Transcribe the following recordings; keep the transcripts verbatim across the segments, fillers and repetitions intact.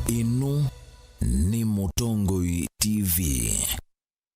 Ĩno nĩ Mũtongoi T V.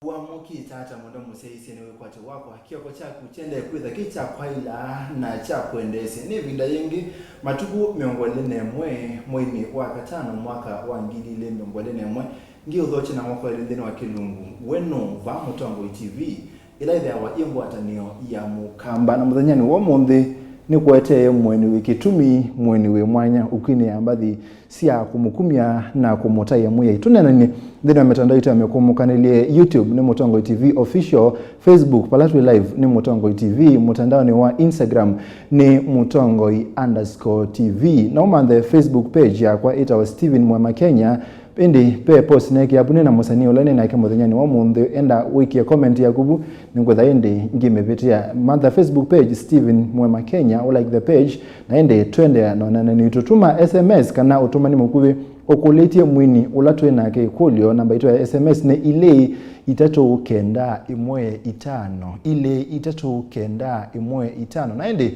Wamũkĩte ata mũno mũsyaĩĩsya nĩ wĩkwatyo wakwa? Kĩoko kyaku kyendee kwĩtha kĩ kya kwaĩla na kya kwendeesya. Nĩ ĩvinda yĩngĩ, matukũ mĩongo ĩlĩ na ĩmwe, mweinĩ wa katano, mwaka wa ngili ilĩ mĩongo ĩlĩ na ĩmwe, ngĩũthokya na moko elĩ nthĩnĩ wa kĩlungu. We nũũ? Vaa Mũtongoi T V, ĩla ĩthĩawa yĩ ngwatanĩo ya Mũkamba. Na mũthenyanĩ wa ũmũnthĩ, nĩkũetee mũeni wĩ kĩtumi, mũeni wĩ mwanya ũkwinĩa mbathi sya kũmũkumya na kũmũtaĩa Mwĩai. Tũneenany'e nthĩnĩ wa mĩtandao itũ ya mĩkũmũkanĩlye. YouTube nĩ Mũtongoi T V Official, Facebook, vala twĩ live, nĩ Mũtongoi T V, mũtandaonĩ wa Instagram nĩ Mũtongoi underscore T V, na ũmanthe Facebook page yakwa ĩtawa Steven Mwema Kenya. Ĩndĩ ve post neekie avu nĩ na mũsanii ũla nĩ nake mũthenyanĩ wa ũmũnthĩ, enda wĩkie comment yaku vu, nĩngwĩtha ĩndĩ ngĩmĩvĩtĩa. Mantha Facebook page Steven Mwema Kenya, ũ like the page, na ĩndĩ tũendeea na ũneenani witũ. Tũma S M S kana ũtũmani mũkuvĩ ũkũlĩtye mwini ũla twĩ nake ĩkũlyo. Namba itũ ya S M S nĩ ilĩ itatũ kenda ĩmwe itano, ilĩ itatũ kenda ĩmwe itano. Na ĩndĩ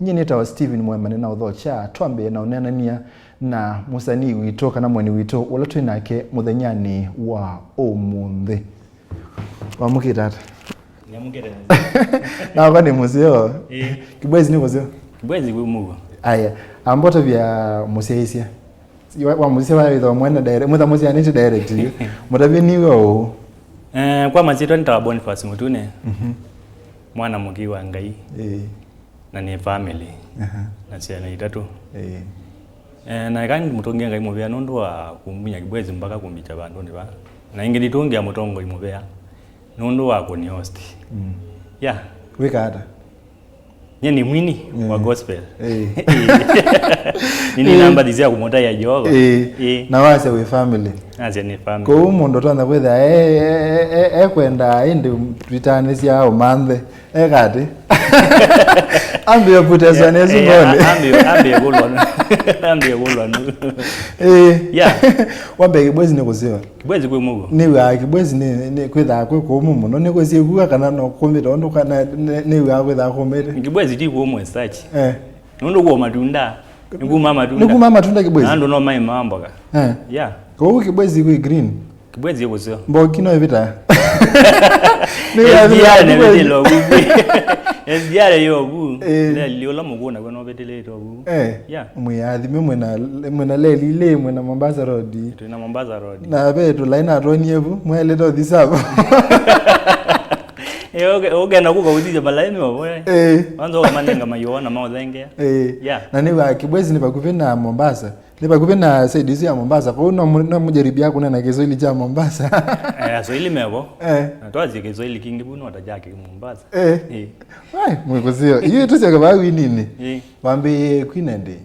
nyie nĩtawa Steven Mwema, nĩ na ũthokya. Twambĩe na ũneenany'a na mũsanii witũ kana mũeni witũ ũla twĩ nake mũthenyanĩ wa ũmũnthĩ. Wamũkĩte ata? Nĩamũkĩte. Nakwa nĩ mũseo. Ĩĩ. Kĩbwezi nĩ kũseo? Kĩbwezi kwĩ mũuo. Aya, amba ũtavya mũsyaĩĩsya. Wa, wa mũsyaĩĩsya wa wĩthwa mwene direct, mwĩtha mũsyaanĩtye direct yu. Mũtavye nĩwe ũũ. Eh, kwa masyĩtwa nĩtawa Boniface Mũtune. Mhm. Mwana mũkĩi wa Ngai. Ĩĩ. Na nĩ family. Aha. Na syana itatũ. Ĩĩ. Eh, na eka ndimũtũngĩe Ngai mũvea nũndũ wa kũmbunya Kĩbwezi mpaka kũmbikya vandũnĩ va. Na ĩngĩ nditũngĩa Mũtongoi mũvea nũndũ wa kũni host. Mm. Yeah. Wĩka ata? Nye nĩ mwini wa gospel. Ĩĩ. Nĩ nĩ namba sya kũmũtaĩa Jehova. Ĩĩ. Ĩĩ. Na wasya wĩ family. Nasya nĩ family. Kwoou mũndũ ũtonya kwĩthĩa e, e, e, e, ekwenda ĩndĩ twĩtanĩsya ũmanthe. Eka atĩ? Ambĩe puteswa nĩ singoni. Ambĩe kũlwa. Ambĩe kũlwa. Ĩĩ. Yeah. Wambe Kĩbwezi nĩ kũseo. Kĩbwezi kwĩ mũuo. Nĩw'aa Kĩbwezi nĩ, nĩ kwĩthaa kwĩ kũmũ mũno. Nĩ kwĩsie kua kana no kũmĩte ũndũ kana nĩ, nĩw'aa kwĩthaa kũmĩte. Kĩbwezi ti kũmũ as such. Eh. Nũndũ kwĩ matunda. Nĩ kuma matunda. Nĩ kuma matunda Kĩbwezi? Na andũ no maĩmaa mboga. Eh. Yeah. Kwoou Kĩbwezi kwĩ green? Kĩbwezi kũseo. Mboki no ĩvĩta. Nĩ S D R nĩ vĩtĩlo vu. S D R yo vu. Eh. Leli ũla mũkũna kwĩ no vĩtĩlĩtwo vu. Eh. Yeah. Mwĩathime mwĩna, mwĩna leli ilĩ, mwĩna Mombasa Road. Twĩna Mombasa Road. Na ve tũlaĩ natwonie vu, mwaĩlĩte ũthi sava. Eh, ũke-, ũkenda kũka ũthithya malaĩ mĩovo, eh. Eh. Wanza ũkamanenga mayũa na maũthengea. Eh. Yeah. Na nĩ wa Kĩbwezi nĩ vakuvĩ na Mombasa. Nĩ vakuvĩ na side isu ya Mombasa, kwoou no mu-, no mũjaribia kũneena Kiswahili kya Mombasa. Eh, Swahili mevo. Eh. Na twasye Kiswahili kingĩ vu no ta kya Mombasa. Eh. Eh. Ai, mwĩkũseo. Iyo ĩtũsyoke vaa winini. Eh. Wambĩĩe kwina ndĩ?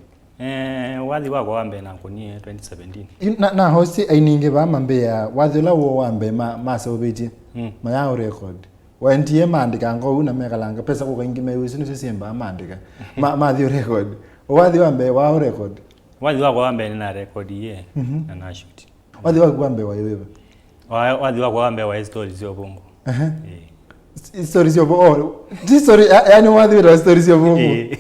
Eh, wathi wakwa wa mbee nakũnie twenty seventeen. Yu-, na, na hosti ainingĩ vaa mambĩa wathi ũla woo wa mbee ma, maseũvĩtye. Mm. Mayaũ record. Waendie maandĩkanga ũu na mekalanga pesa kũka ingĩ mewĩsĩ nĩsyo syĩmbaa maandĩka. Ma, mathi record. Wathi wa mbee wao record. Wathi wakwa wa mbee nĩna record ye, mhm, na na shoot. Wathi waku wa mbee waĩ wĩva? Wa-, wathi wakwa wa mbee waĩ stories sya ũvũngũ. Ehe. Ĩĩ. S-, stories sya ũvũngũ. Oh, ti story, ya-, yani wathi wĩtawa stories sya ũvũngũ. Ĩĩ.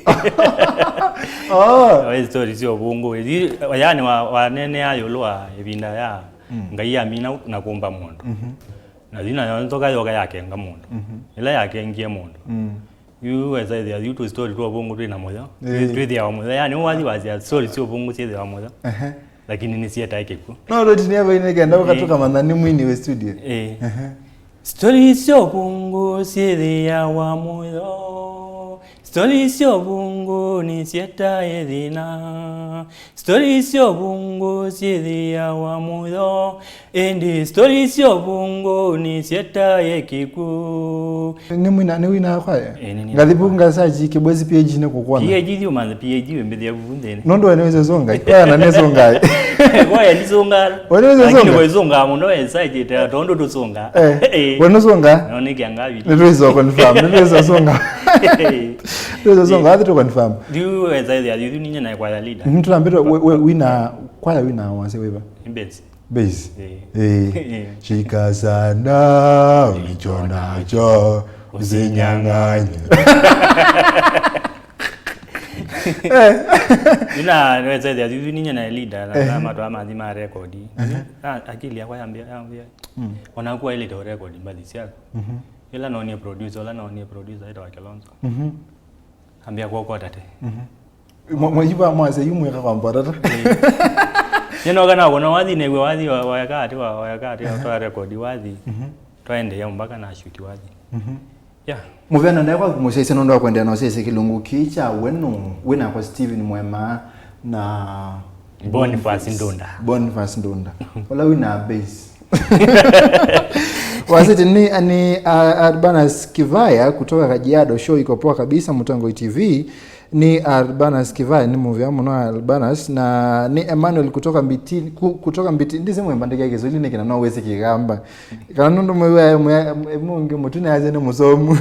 Oh. Waĩ stories sya ũvũngũ. Ĩĩ, yani wa, waneenea ĩũlũ wa ĩvinda ya, mm, Ngai amina na kũmba mũndũ. Mhm. Na yu nayo nzoka yoka yakenga mũndũ. Mhm. Ĩla yakengie mũndũ. Mm. Yu wesa ĩthĩa yu tũ story twa ũvũngũ twĩ na mũyo. Ĩĩ. Twĩthĩawa mũyo. Yani, wathi wasya story sya ũvũngũ syĩthĩawa mũyo. Ehe. Lakini nĩsyetae kĩkw'ũ. No, roti nĩ ava nĩ kenda ũka, ĩĩ, tũkamanya nĩ mwini wĩ studio. Ĩĩ. Ehe. Story sya ũvũngũ syĩthĩawa mũyo. Story sya ũvũngũ nĩsyetae thĩna. Story sya ũvũngũ syĩthĩawa mũyo, ĩndĩ story sya ũvũngũ nĩsyetae kĩkw'ũ. Nĩ mwina, nĩ wina kwaya? Ĩĩ, nĩ nina. Ngathi vu ngasachi Kĩbwezi P H nĩ kũkwona. P H thiĩ ũmanthe P H wĩmbĩthĩa vu nthĩnĩ. Nũndũ we nĩwĩsĩ sũngai. Kwaya na nĩsũngai. Kwaya ndisũngaa. We nĩwĩsĩ sũnga? Lakini wĩsũngaa mũno, we sachi tondũ tũsũngaa. Eh, ĩĩ, we nĩsũngaa? No, nĩ kĩangavi. Nĩtwĩsĩ confirm, nĩtwĩsĩ sũnga. Nĩtwĩsĩ sũnga, athi tũ confirm. Yu wesa ĩthĩa yu ninye na kwaya leader. Mhm, tũnambĩtwe we, we, wina, kwaya wina wasya wĩva? Ni bass. Bass. Eh. Eh. Shika sana ulicho nacho, usinyang'anywe. Eh. Yu na wesethĩa yu ninyie na leader na, na matwa mathi ma record. Aha. Na akili yakwa yambia, yambia. Mm. Ona kuwa ile to record mbathi syaku. Mhm. Ila no ni producer, ila no ni producer ito wa Kilonzo. Mhm. Ambia kwa kwa tate. Mhm. Mwa, mwa, iva mwase yu mweka kwa mbota ta. Nino kana wona wathi ne wathi wa, wa yakati wa, wa yakati wa, twa record wathi. Mhm. Twaendeea mpaka na shoot wathi. Mhm. Yeah. Mũvea na ndae kwa kũmũsyaisya nũndũ wa kũendeea na ũsyaisya kĩlungu kĩĩ kya we nũ, wĩ nakwa Steven Mwema na Boniface Ndunda. Boniface Ndunda. Ũla wĩ na bass. Wasiti ni, ni, uh, Albanas Kivaya kutoka Kajiado. Show iko poa kabisa, Mũtongoi T V. Ni Albanas Kivaya, ni mũvea mũno Albanas, na ni Emmanuel kutoka Mbitini, ku-, kutoka Mbitini, ndisi mwembandĩkia Kiswahili nĩ kĩna no wĩsĩ Kĩkamba. Kana nũndũ mwĩw'a mũngĩ mũtune aze nĩ mũsomu.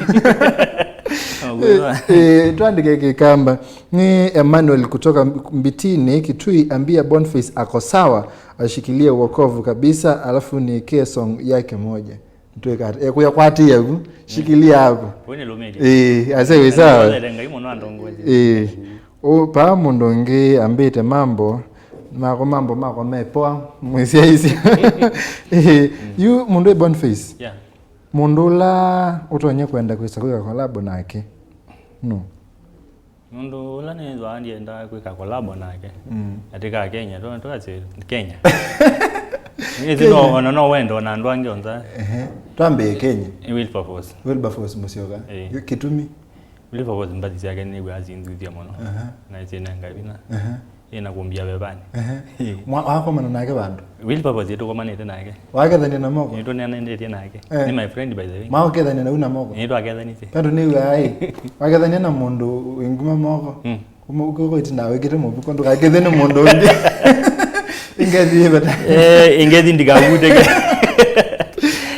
Eh, eh, twandĩke Kĩkamba. Ni Emmanuel kutoka Mbitini, Kitui, ambia Boniface ako sawa, ashikilie wokovu kabisa, alafu niwekee song yake moja. Twĩka ata? Ekuya kwatia vu, shikilia hapo. Wewe nĩlũmĩlye. Eh, ase wĩ sawa. Nĩwendete Ngai mũno andongoe. Eh. O, paa mũndũ ũngĩ ambĩte mambo, mako mambo mako mepoa, mwĩsyaisya. Eh, yu mũndũ wĩ Boniface. Yeah. Mũndũ ũla ũtonye kwenda kwĩsa kwĩka collab nake. No. Nũndũ ũla nĩthwa ndiendaa kwĩka collab nake. Mm. Atĩ ka Kenya, twa, twasye Kenya. Nĩsĩ no, ona no wendo na andũ angĩ onthe. Ehe. Twambĩe Kenya. Nĩ Wilberforce. Wilberforce Musyoka. Eh. Yu kĩtumi? Wilberforce mbathi syake nĩw'aa sinthuthya mũno. Aha. Na isinenga vinya. Aha. Ĩna kũmbia vevanĩ. Ehe. Eh. Mwa-, wakomana nake vandũ? Wilberforce tũkomanĩte nake. Wakethania na moko? Nĩtũneanĩtie nake. Eh. Nĩ my friend, by the way. Mwaũkethania na una moko? Nĩtwakethanĩtye. Tondũ nĩw'aa ĩ, wakethania na mũndũ wĩ nguma moko, mm, ũmũkũkũ ĩtina wĩkĩte mũvuko, ndũkakethe nĩ mũndũ ũngĩ. Ĩngethi ĩveta. Eh, ĩngethi ndikavutĩke.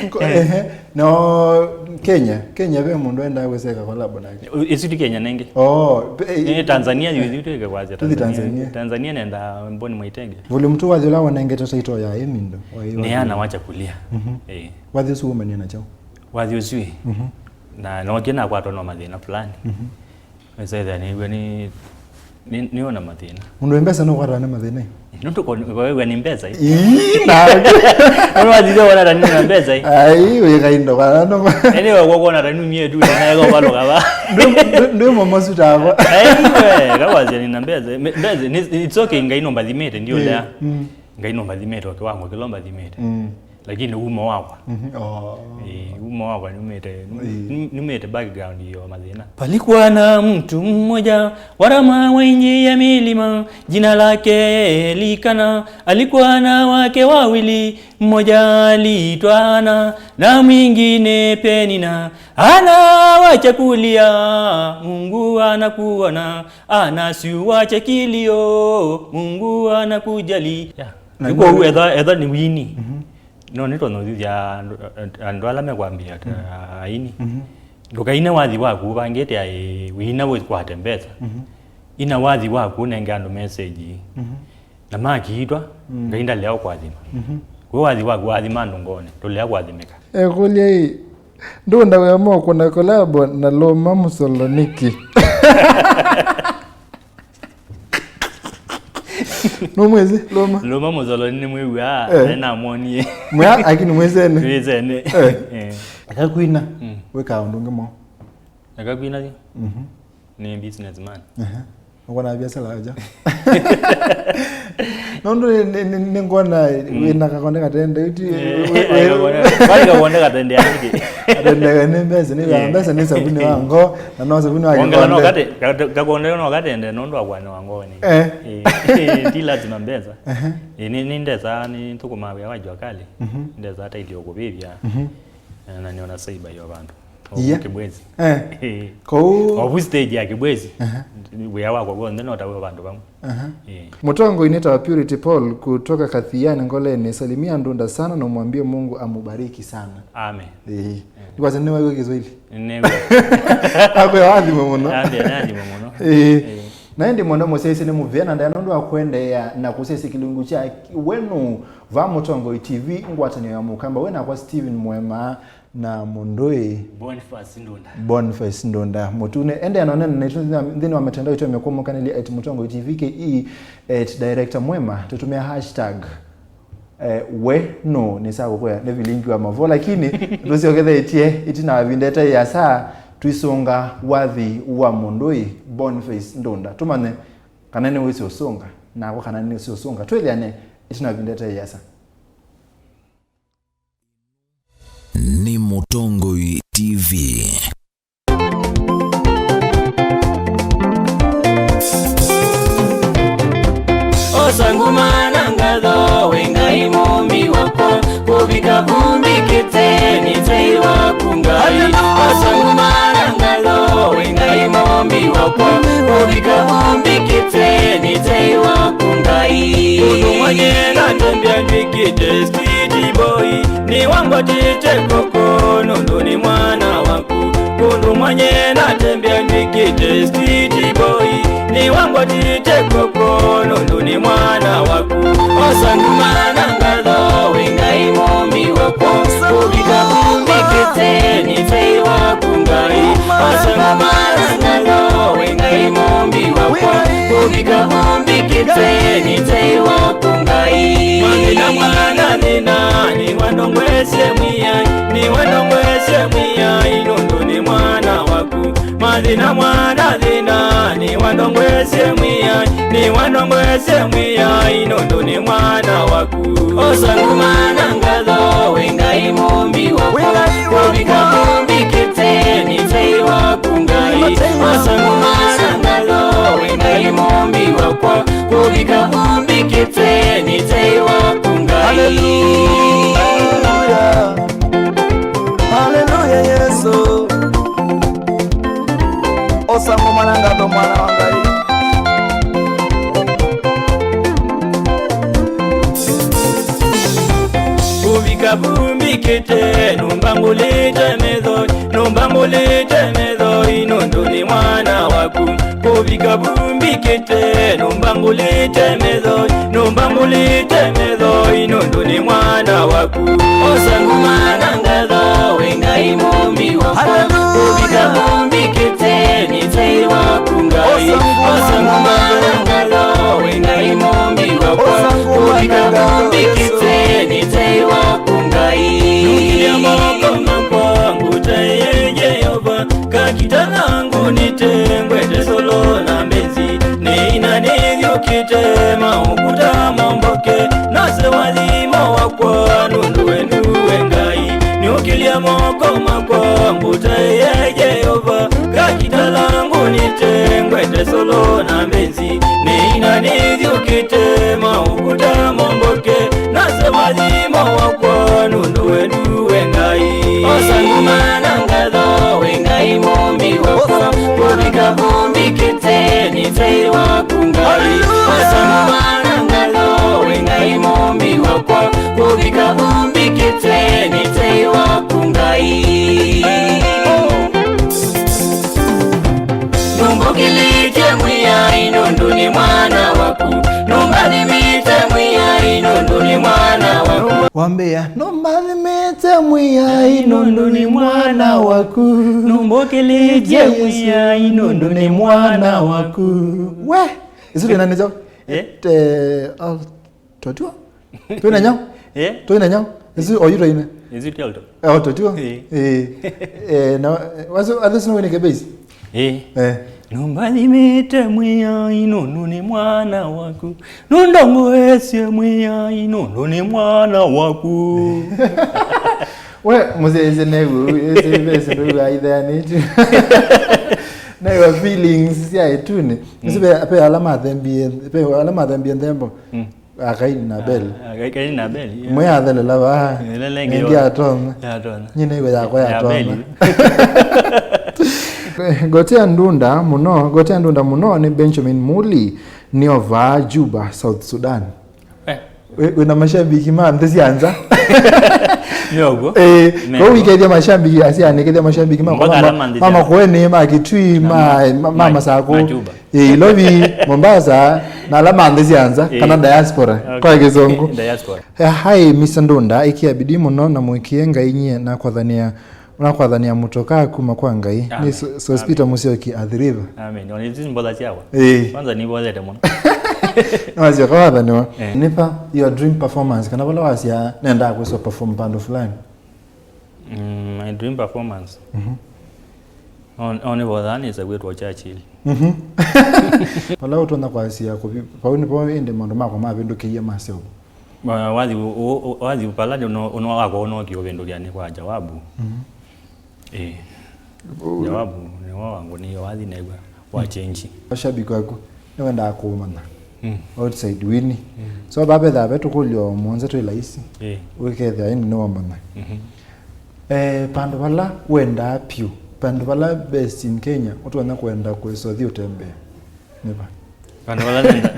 Ko-, ehe. No, Kenya, Kenya ve mũndũ endaa kwĩseka collab nake. Ĩsu ti Kenya nengĩ. Oh, pe-, eh, nĩ Tanzania yu, yu twĩke kwasya tũthi Tanzania. Tanzania. Tanzania nenda Mboni Mwaitege. Volume two wathi ũla wanengete title ya Emindo. Nĩ ana wacha kulia. Mhm. Eh. Wathi ũsu umanie na chao. Wathi ũsu ĩ. Mhm. Na nokie nakwatwa no mathĩna fulani. Mhm. Wĩsethĩa nĩw'e nĩ, nĩ, nĩona mathĩna. Mũndũ wĩ mbesa nũkwatwa nĩ mathĩna ĩ? Nũndũ ko-, kowĩw'a nĩ mbesa ĩ? Ii, na. Nũndũ wathithia wona ta nĩna mbesa ĩ? Ai, wĩ kaindo kana no. Anyway, kwa kuona ta numie tu, na ego balo kaba. Ndũ, ndũ, ndũ momosu tavo. Ai, we, kawazia nĩna mbesa. Me-, mbesa, ni, it's okay, Ngai no mbathimĩte, ndio lea. Mm. Ngai no mbathimĩte, o kiwango kĩla mbathimĩte. Mm. Lakini umo wakwa. Mhm. Oh. Eh, umo wakwa numĩte, nu-, ĩĩ, nu-, numĩte background ya mathĩna. Palikuwa na mtu mmoja wa rama wa nje ya milima, jina lake Elikana. Alikuwa na wake wawili, mmoja aliitwa Hana na mwingine Penina. Hana, wacha kulia, Mungu anakuona. Hana, si uache kilio, Mungu anakujali. Yeah. Na nĩkwo nĩ- u etha, etha nĩ wini. Mhm. No nĩtonyũthĩthya andũ, andũ ala mekwambĩa ta, mhm, aini. Mhm. Ndũkaine wathi waku ũvangĩte aĩ wĩina wĩkwate mbesa. Mhm. Ina wathi waku ũnenge andũ message. Mhm. Na makiitwa, mm, Ngai ndalea ũkwathima. Mhm. Kwĩ wathi waku wathima andũ ngone, ndũlea kwathimĩka. Ekũlya ĩ, ndũnda wĩa moko na kolabo na Loma Mũsoloniki. Nũmwĩsĩ Loma? Loma Mũsoloni nĩmwĩw'aa, eh, na namwonie. Mwĩa, lakini mwĩsene? Twĩsene. Eh. Eh. Akakwina, mm, wĩkaa ũndũ ũngĩ mo. Akakwina yu? Mhm. Nĩ businessman. Ehe. Ũkona biacara aja. Nũndũ nĩ, nĩ, nĩ, nĩngwona, mm, wĩna kakonde katende, iti, eh, wĩ, wĩ, kakonde, kwani kakonde katende ya nĩkĩ? Katende nĩ mbesa, nĩ, eh, mbesa nĩ sabuni wa ngoo, na no sabuni wa kĩkonde. Kate-, kakonde no katende, nũndũ wa kwana wa ngoo nĩ. Eh. Eh, ti lazima mbesa. Ehe. Eh, nĩ, nĩ ndesa, nĩ thũkũma wĩa wa jua kali. Mhm. Ndesa hata ilio kũvĩvya. Mhm. Eh, na nĩona saiba yo vandũ. Iya. Kibwezi. Eh. Eh. Kũu. Ovu stage ya Kibwezi. Aha. Wĩa wakwa w'onthe no taw'e vandũ vamwe. Aha. Eh. Mũtongoi nĩ ta Purity Paul kutoka Kathiani Ngoleni. Salimia Ndunda sana na umwambie Mungu amubariki sana. Amen. Eh. Eh. Nĩkwasya nĩwaigua Kiswahili? Nĩw'a. Akwĩa wathimwe mũno. Ambia nathimwe mũno. Eh. Eh. Na ĩndĩ mũno mũsyaĩsye nĩ mũvea na ndaya nũndũ wa kũendeea na kũsyaĩsya kĩlungu kya wenu va Mũtongoi T V ngwatanĩo ya Mũkamba. We nakwa Steven Mwema. Na mũndũ ĩ Boniface Ndunda. Boniface Ndunda Mũtune. Endeea na ũneena naitũ nthĩnĩ wa mitandao itũ ya mĩkũmũkanĩlya at Mũtongoi T V K E, at Director Mwema, tũtũmĩa hashtag, eh, we nũ, nĩsa kũkwĩa nĩ vilingi wa mavo, lakini tũsyokethetye ĩtina wa ĩvinda ĩtaĩ ĩasa, tũisũnga wathi wa mũndũ ĩ Boniface Ndunda. Tũmanye kana nĩwĩsĩ ũsũnga, nakwa kana nĩsĩ ũsũnga. Twĩthĩane ĩtina wa ĩvinda ĩtaĩ ĩasa. Nĩ Mũtongoi T V. Osa nguma na ngatho, wĩ Ngai mũmbi wakwa, kũvika vũmbĩkĩte nĩ tei waku Ngai. Osa nguma na ngatho, wĩ Ngai mũmbi wakwa, kũvika vũmbĩkĩte nĩ tei waku Ngai. Ũndũ mwanye natembea ndwĩkĩte street boy, nĩwangwatĩte kw'oko nũndũ nĩ mwana waku. Kũndũ mwanye natembea ndwĩkĩte street boy, nĩwangwatĩte kw'oko nũndũ nĩ mwana waku. Osa nguma na ngatho, wĩ Ngai mũmbi wakwa, kũvika vũmbĩkĩte nĩ tei waku Ngai. Osa nguma na ngatho, wĩ Ngai mũmbi wakwa, kũvika vũmbĩkĩte nĩ tei waku Ngai. Mathĩna mwana thĩna, nĩwandongoesye Mwĩai, nĩwandongoesye Mwĩai nũndũ nĩ mwana waku. Mathĩna mwana thĩna, nĩwandongoesye Mwĩai, nĩwandongoesye Mwĩai nũndũ nĩ mwana waku. Osa nguma na ngatho, wĩ Ngai mũmbi wakwa, kũvika vũmbĩkĩte nĩ tei waku Ngai. Osa nguma na ngatho, wĩ Ngai mũmbi wakwa, kũvika vũmbĩkĩte nĩ tei waku Ngai. Hallelujah. Hallelujah, Yesu. Osa nguma na ngatho, mwana wa Ngai. Kũvika vũmbĩkĩte, nũmbangũlĩte metho, nũmbangũlĩte metho, ĩ nũndũ nĩ mwana waku. Kũvika vũmbĩkĩte, nũmbangũlĩte metho, nũmbangũlĩte metho, ĩ nũndũ nĩ mwana waku. Osa nguma na ngatho, wĩ Ngai mũmbi wakwa. Hallelujah. Kũvika vũmbĩkĩte, nĩ tei waku Ngai. Osa nguma na ngatho, wĩ Ngai mũmbi wakwa. Kũvika vũmbĩkĩte, nĩ tei waku Ngai. Nũkĩlya moko makwa, ngũtaĩe Yeova, kakita kangu nĩtengwete solo na mbenzi, nĩina nĩthyũkĩte maũkuta momboke, nase wathimo wakwa nũndũ wendu we Ngai. Nĩũkĩlya moko makwa ngũtaĩe Yeova, kakita kangu nĩtengwete solo na mbenzi, nĩina nĩthyũkĩte maũkuta momboke, nase wathimo wakwa nũndũ wendu we Ngai. Osa nguma na ngatho, wĩ Ngai mũmbi wakwa, kũvika vũmbĩkĩte nĩ tei waku Ngai. Osa nguma na ngatho, wĩ Ngai mũmbi wakwa, kũvika vũmbĩkĩte nĩ tei waku Ngai. Nũmbũkĩlĩtye Mwĩai nũndũ nĩ mwana waku. Nũmbathimĩte Mwĩai nũndũ nĩ mwana waku. Wambĩĩa, nũmbathimĩte Mwĩai nũndũ nĩ mwana waku. Nũmbũkĩlĩtye Mwĩai nũndũ nĩ mwana waku. We, isu twĩna nĩkyo? Eh? Te, al, twatwa? Twĩna nyaũ? Eh? Twĩna nyaũ? Isu oyu twaina. Isu ti alto. Eh, alto tio? Eh. Eh. Eh, na, wasu, athisi no wĩnĩke bass? Eh. Eh. Nũmbathimĩte Mwĩai nũndũ nĩ mwana waku. Nũndongoesye Mwĩai nũndũ nĩ mwana waku. We, mũsyaĩĩsye new'o, ĩsĩ bass ndũiwa itheanĩtye. Naiwa feelings sya ĩtunĩ. Mm. Isu ve, ve ala mathembie, ve ala mathembie nthembo. Mm. A Kaini na Abeli. Ah, Kaini na Abeli, yeah. Mwe athelela vaa. Ĩla ĩngĩ nengĩ yo-, atonya. Yatonya. Nyie nĩw'o yakwa ya yatonya. Abeli. Ngotea ndunda mũno, ngotea ndunda mũno nĩ Benjamin Muli, nĩ o vaa Juba, South Sudan. Eh. Wĩ, wĩna mashabiki ma nthĩ sya nza. Nĩ ũguo. Eh, nĩ ũguo. Kũu wĩkethya mashabiki, asyani, kethya mashabiki ma, mpaka ma, ala ma nthĩ ma sya Makueni, ma Kitui, na ma, ma, ma, ma Masakũ. Ma Juba. Eh, Ilovi, Mombasa. Na ala ma nthĩ sya nza, Eh. kana diaspora, Okay. kwa Kĩsũngũ. Diaspora. Eh, hi, Mister Ndunda, ĩkĩa bidii mũno na mũĩkĩe Ngai nyie nakwathanĩa, nakwathanĩa mũtokaa kuma kwa Ngai. Nĩ Amen. Sos-, Sospita Mũsyoki Athi River. Amen. Ona isu mbotha syakwa. Eh. Kwanza nĩ mbothe mũno. Nĩwasyoka wathanĩwa. Eh. Nĩpa your dream performance, kana vala wasya nenda kwĩswa perform pandũ fulani. Mm, my dream performance. Mhm. On, on botha nĩ sa gwĩtwa Churchill. Mhm. Vala ũtonya kwasya kũvi, vau nĩvo ĩndĩ maũndũ makwa mavĩndũkĩie maseo. Wa- wathi u- u- u- wathi pala nĩ ũno ũno wakwa ũno ũkĩũvĩndũkĩa nĩ kwa Jawabu. Mhm. Eh. Jawabu nĩ wa wangu nĩ wathi negwa wa change. Mashabiki waku nĩwendaa kũmanya Mm. outside wini. So vavethĩwa ve tũkũlyo mũonza twĩ laisi. Eh. Ũkethĩa ĩndĩ nĩwamanya. Mhm. Eh, pandũ vala wendaa pyũ, pandũ vala best in Kenya ũtonya kwenda kwĩsa ũthi ũtembea. Nĩva? Vandũ vala nenda.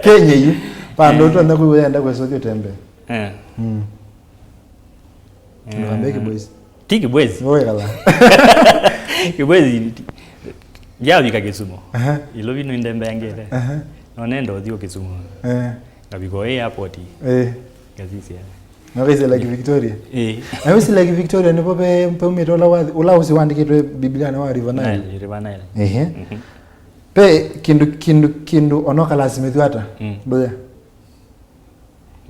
Kenya yu, pandũ ũtonya kwenda kwĩsa ũthi ũtembea. Eh. Mm. Ndũkambie Kibwezi. Ti Kibwezi. Wĩkala. Kibwezi. Javika Kisumu. Aha. Ilovi nĩndembeangĩte. Aha. No nenda ũthi Kisumu. Eh. Ngavika airport. Eh. Ngazisia. Na wĩsĩ Lake Victoria. Eh. Na wĩsĩ Lake Victoria nĩvo ve paumĩte ũla wa, ũla ũsi wandĩkĩtwe Biblia nĩ wa River Nile. Nile, River Nile. Ehe. Mhm. Pe kĩndũ kĩndũ kĩndũ onoka lazimithwa ata. Mm. Ndoya.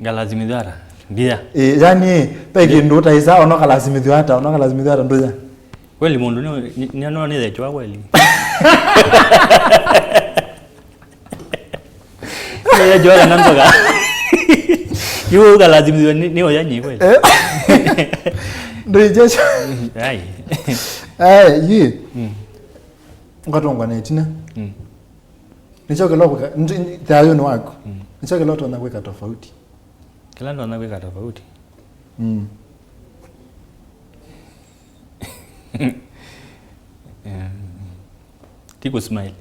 Ngalazimithwa ata? Ndia. Eh, yani pe kĩndũ utaisa onoka lazimithwa ata, onoka lazimithwa ata ndoya. Kweli mũndũ nĩ nĩ nĩ nĩ thechwa kweli. Nĩ thechwa kana nzoka. Yu ngalazimithwa nĩ nĩ oya nyi kweli. Ndoya. Ai. Eh, yi. Mm. Ukatongwa na itina. Mm. Nĩkyo kĩla ũkwĩka, nĩ- nĩ- thayũnĩ waku. Mm. Nĩkyo kĩla ũtonya kwĩka tofauti. Kĩla ndonya kwĩka tofauti. Mm. Eh, ti kũsmile.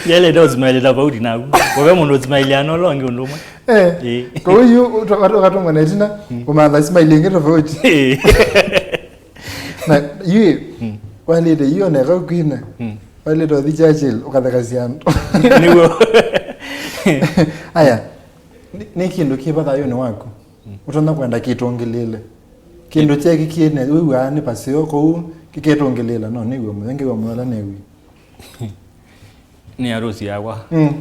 Yelete ũsmile tofauti naku. Kwa mũndũ ũsmile anolo ngi ũndũ ũmwe. Eh, Eh. Kwa hiyo uto- uto- ukatongwa na itina, kũmantha smile ĩngĩ tofauti. Eh. Na yu, walĩte yu oneka ũkwina. Walĩte ũthi Churchill ũkathekasya andũ. Nĩguo. Aya, nĩ- nĩ kĩndũ kĩva thayũnĩ waku? Ũtonya kwenda kĩtũngĩlĩle. Kĩndũ kyekĩkie ne wĩw'aa nĩ paseo kũu kĩketũngĩlĩla, no nĩw'e mũyo ngĩw'a mũyo ala newie. Nĩ harusi yakwa. Mm.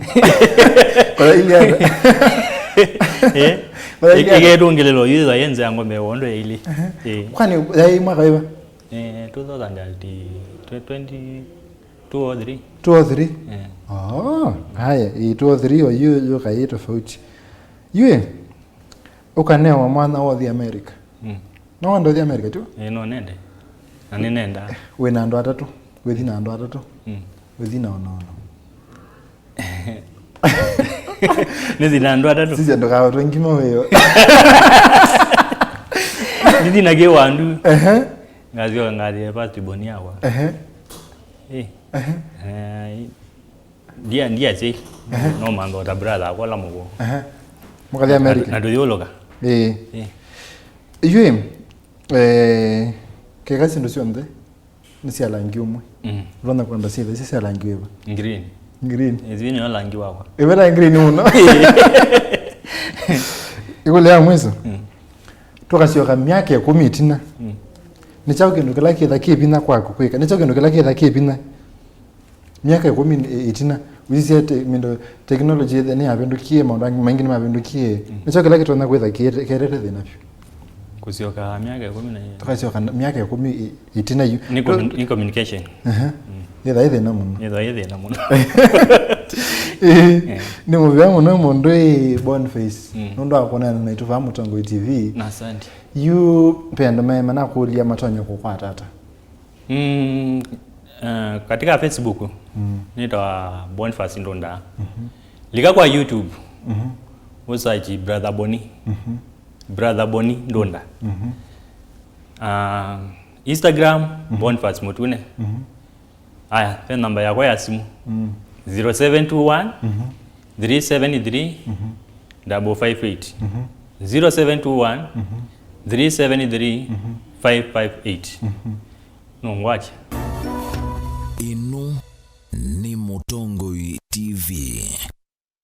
Kwa ile Eh? Kwa ile iketũngĩlĩlwa yĩthwa yenze ya ngombe wondo ya ili. Eh. Kwani yaĩ mwaka wĩva? Eh, two thousand and twenty, two or three. Two or three? Eh. Oh, haya, ĩ two or three o yu yu kaĩ tofauti. Yue, ũkanewa mwana wa ũthi America. Mm. No wenda ũthi America tu? Eh, no nende. Na nĩ nenda. Wĩ na andũ atatũ, wĩthi na andũ atatũ, Mm. wĩthi na ũnono. Nĩthi na andũ atatũ. Sisya ndũkaotwe ngima wĩyo. Nĩthi na kĩwandu. Ehe. Ngasyoka ngathie first born yakwa. Ehe. Eh. Ehe. Eh, ndia ndia si. No mantha ta brother akwa la mũgo. Ehe. Mũkathi America. Na ndũyũlũka. Eh. Eh. Yue, eh, keka syĩndũ syonthe nĩ sya langi ũmwe. Mm. Ũtonya kwenda syĩthe sya langi wĩva? Green. Green. Ĩthi nĩyo langi wakwa. Ĩveta green mũno. Ĩkũlyo ya mwiso. Mm. Tũkasyoka myaka ĩkũmi ĩtina. Mm. Nĩ kyaũ kĩndũ kĩla kĩtha kĩ vinya kwaku kwĩka? Nĩ kyaũ kĩndũ kĩla kĩtha kĩ vinya? Myaka ĩkũmi ĩ- ĩtina, wĩsisya te- mindo technology ĩthe nĩyavĩndũkie, maũndũ angĩ maingĩ nĩmavĩndũkie. Mm. Nĩ kyaũ kĩla kĩtonya kwĩtha kĩete- kĩetete thĩna vyũ? Kũsyoka myaka ĩkũmi na ĩlĩ. Tũkasyoka na- myaka ĩkũmi ĩ- ĩtina yu. Nĩ commu- nĩ communication. Aha. Mm. Yĩtha ĩ thĩna mũno. Yĩtha ĩ thĩna mũno. Ĩĩ, nĩ mũvea mũno mũndũ ĩ Boniface. Mm. Nũndũ wa kuonana naitũ vaa Mũtongoi T V. Na asante. Yu pendo mema nakũlya matonya kũkwata ata? Mm, eh, katika Facebook, mm, nĩtawa Boniface Ndunda. Mhm. Lika kwa YouTube, mhm, ũsearch Brother Boni. Mhm. Brother Boni Ndunda. Mhm. Ah, Instagram, mhm, Boniface Mutune. Mhm. Aya, ve namba yakwa ya simu. Mm. Zero seven two one, mhm, three seven three, mhm, double five eight. Mhm. Zero seven two one, mhm, three seven three, mhm, five five eight. Mhm. Nũngwakya.